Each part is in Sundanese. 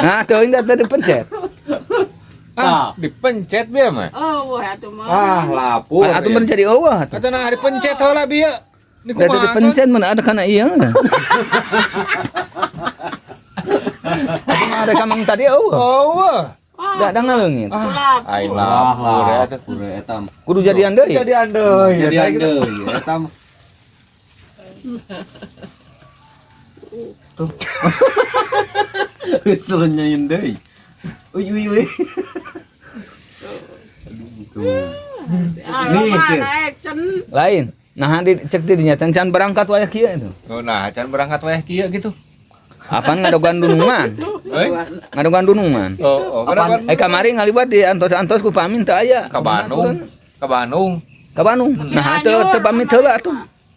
Nah, teuing da teu dipencet. Ah, dipencet bieu mah. Oh, wah atuh mah. Ah, lapur. Atuh mun jadi eueuh atuh. Atuh nah dipencet heula bieu. Ini Da teu kumaha? dipencet mun ada kana ieu. Atuh mah rek kamang tadi eueuh. Oh, wah. Da da ngaleungit. Ah, aing lapur ya atuh. Lapur eta mah. Kudu jadian deui. Jadian deui. Jadian deui eta mah. Tuh. Geus nyanyiin deui. Uy uy uy. Aduh, tuh. Nih, Nih, action. Lain. Nah, di cek di dinya can berangkat wayah kieu itu. Oh, nah, can berangkat wayah kieu gitu. Apaan ngadogan dunungan? Eh? Ngadogan dunungan. Oh, oh, Apaan? kenapa? Eh kamari ngaliwat di antos-antos ku pamin teu aya. Ka Bandung. Ka Bandung. Ka Bandung. Nah, teu teu pamit heula atuh.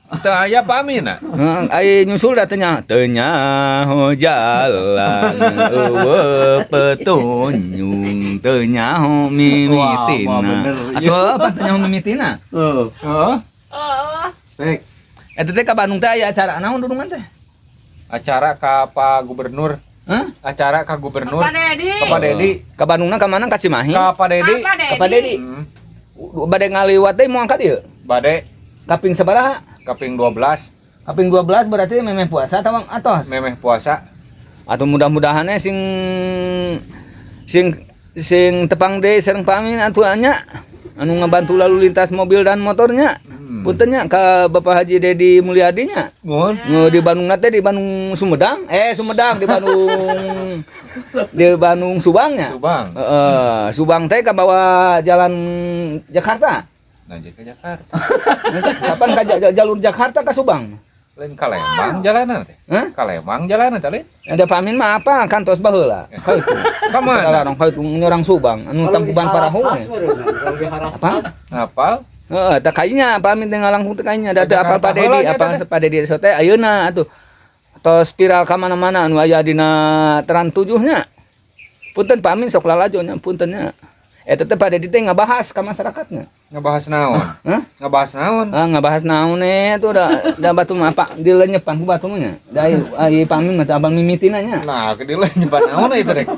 Teu aya pamin ah. Heeh, ai nyusul da teu nya. Teu nyaho jalan eueuh petunjung teu nyaho mimitina. Wah, bener. Atuh apa teu nyaho mimitina? Heeh. Heeh. Oh, Pek. Eta teh ka Bandung teh aya acara naon dunungan teh? Acara ka Pak Gubernur. Hah? Acara ka Gubernur. Pak Dedi. Ka Pak Dedi. Ka Bandungna ka mana ka Cimahi? Ka Pak Dedi. Pak Ka Pak Dedi. Hmm. Bade ngaliwat deui moal ka dieu. Bade Kaping sabaraha? kaping 12 Kaping 12 berarti memeh puasa atawa atos? Memeh puasa. Atau mudah-mudahan sing sing sing tepang deui sareng pamin atuh nya anu ngabantu lalu lintas mobil dan motornya. Punten nya ka Bapak Haji Dedi Mulyadi nya. Nuhun. Nu di Bandung teh di Bandung Sumedang, Sumedang di Bandung di Bandung Subang nya. Subang. Heeh, Subang teh ka bawah jalan Jakarta. Nah, jadi ke Jakarta. Kapan ka jalur Jakarta ka Subang? Lain ka Lembang jalanan teh. Hah? Ka Lembang jalanan teh lain. Ada pamin mah apa kantos baheula. Ka itu. Ka mana? Sekarang ka itu nyorang Subang anu tampuban parahu. Apa? Ngapal? Heeh, teh kayanya pamin teh ngalangkung teh kayanya da teu apal Jakarta Pak Dedi, heula nya apal teh. Pak Dedi so teh ayeuna atuh. Tos viral ka mana-mana anu aya dina Trans 7 nya. Punten pamin sok lalajo nya punten nya. Eta teh Pak Dedi teh ngabahas ka masyarakatnya. Ngebahas naon? Hah? Ngebahas naon? Ah, ngabahas naon eh tuh da batu mah apa dilenyepan ku batu mah nya. Da ai pamin mah teh abang mimitina nya. Nah, ke dieu nyebat naon itu rek.